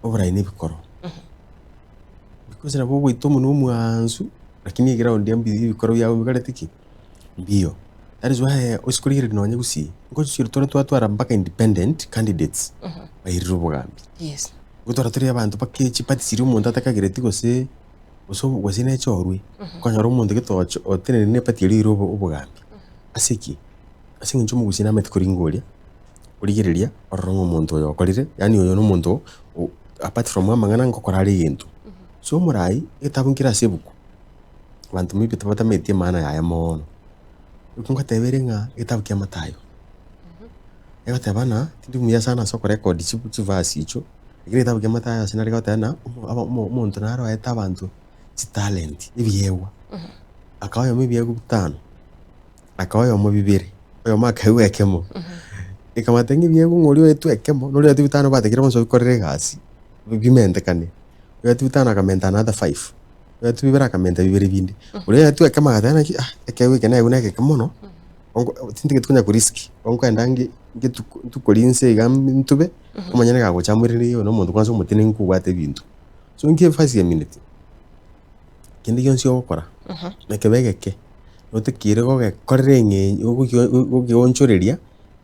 Oborai na ebikoro. Because nabo ogoita omonwe omwansu, lakini eground ya mbi ebikoro biabo mbikoreti ki? Mbiyo. That is why ase korigereria nonye gusii, ngochi tore twatwara mpaka independent candidates bairire obogambi. Yes. Gotwara tore abanto mpaka chiparty chiria omonto atakagereti gose gose gose nechorwe, okonyora omonto gete ocho otenenire na eparty eria oire obogambi. Ase ki? Ase eng'encho omogusii namanyete koringa oria, origereria orore ng'a omonto oyo okorire, yaani oyo na omonto o apart from amang'ana ngokora are egento. So omorai, egetabu nkere ase ebuku, abanto maybe tibatamanyeti emaana yaye moono. Ekio ngoteba ere ng'a egetabu kia Mathayo, egoteba ng'a tindi muya sana ase okorecord chi chiverse echio, lakini egetabu kia Mathayo ase nare goteba ng'a omo aba omo omonto nare oete abanto chitalent, ebiegwa, akaoa oyomo ebiegwa bitano. Akaoa oyomo bibere, oyomo akaegwa ekemo. Ekamata ng'a ebiegwa ng'a oria oetwe ekemo, na oria oetwe bitano batekire bonsi babikorere egasi, bimentekane. Oyoetwe bitano akamenta another five, oyoetwe bibere akamenta bibere binde. Oria oetwe ekemo agateba naki ah, ekeegwa eke naegwa negeke mono, onko tintageti konya korisk, onkoenda nge ngetuko ntukori inse iga ntube, omonyene kagocha amoiranerie oyo na omonto kwanza omotenenku obwate ebinto. So inki efasi emineti, kende gionsi ogokora, na kebe egeke. Otakeire gogekorera eng'encho gogeonchoreria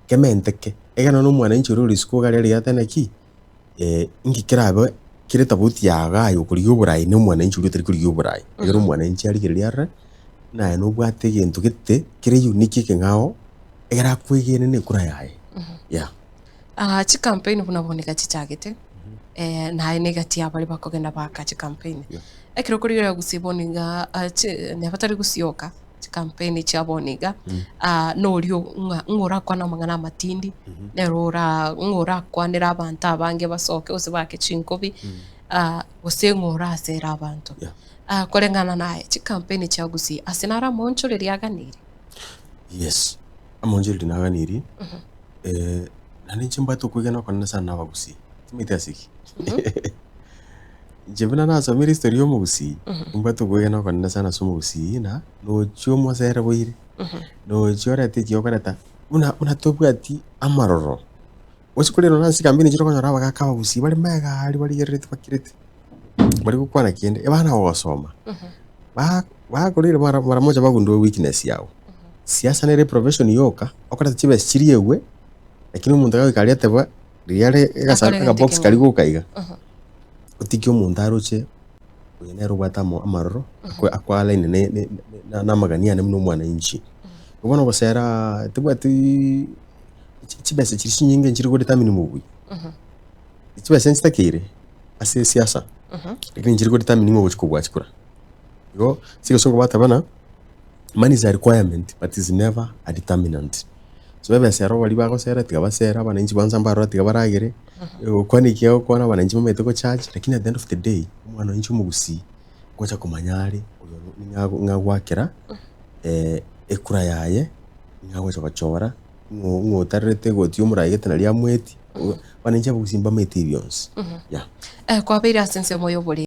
kementeke, ekero nonye omwananchi oria ore isiko iga aria atebe naki inki kerabe kere tofauti ya iga aye okorigia oborai na omwananchi oria otari korigia oborai. Ekero omwananchi arigereria arore, buna aye nobwate egento gete kere unique ekeng'ao, ekero akoegene na ekura yaye, yeah. Chicampaign buna bono iga chichagete, naye na egati ya baria bakogenda baaka chicampaign. Yeah. Ekero okorigereria gusii bono iga chi neba tari gusii oka, chicampaign chia bono iga, noria ng'a ng'a orakwane amang'ana amatindi, nere ora ng'a orakwanere abanto abange basoke gose baake chinkobi, gose ng'a orasere abanto. Yeah. Koreng'ana naye, chicampaign chia gusii ase naro amaonchoreria aganeirie? Yes, amaonchoreria naganeirie. Naende inche mbwate okwegena okonene sana na abagusii, timanyeti ase ki. Inche buna nasomire history ya omogusii, nimbwate okwegena okonene sana ase omogusii ng'a nochia omosere boire, nochia orete eki okoreta, buna buna tobwati amaroro. Gose korende nonye ase chikampeni chire okonyora abagaka abagusii bare magega aria barigerereti bakirete, bari gokwana kende, abana bagosoma, ba- bakorire mara mara moja bagundue weakness yabo. Siasa nere eprofession yoka, okoreta chibesa chiriegwe, lakini omonto agoika aria ateba riria are egasa Akore gento agabox ekeng'ao. karia goka iga, otigie omonto aroche oyo nere obwate amo amaroro, akwe akwa align ne ne na namagani ane buna omwananchi. Igo bono ogoseraa tebwatiiii chi chibesa chiria chinyinge nchiri godetermine mobui, chibesa nchitakeire ase esiasa, lakini nchiri godetermine ng'a ogochi kobua chikura. Igo ase egesongo bateba ng'a. Money is a requirement but is never a determinant. So ebesa ero baria bagosera tiga basere, abananchi kwanza mbarora tiga baragere, gokwana ekiya gokwana abananchi bamaete gocharge, lakini at the end of the day, omwananchi omogusii ngocha komanya are oyo ng'a ng'a agwakera ekura yaye, ng'a agocha gochora, ng'o ng'o otarerete egoti ya omorai gete naria amoeti, abananchi abagusii mbamaete ebi bionsi, yeah. Kwabeire ase ensemo ya oboremi.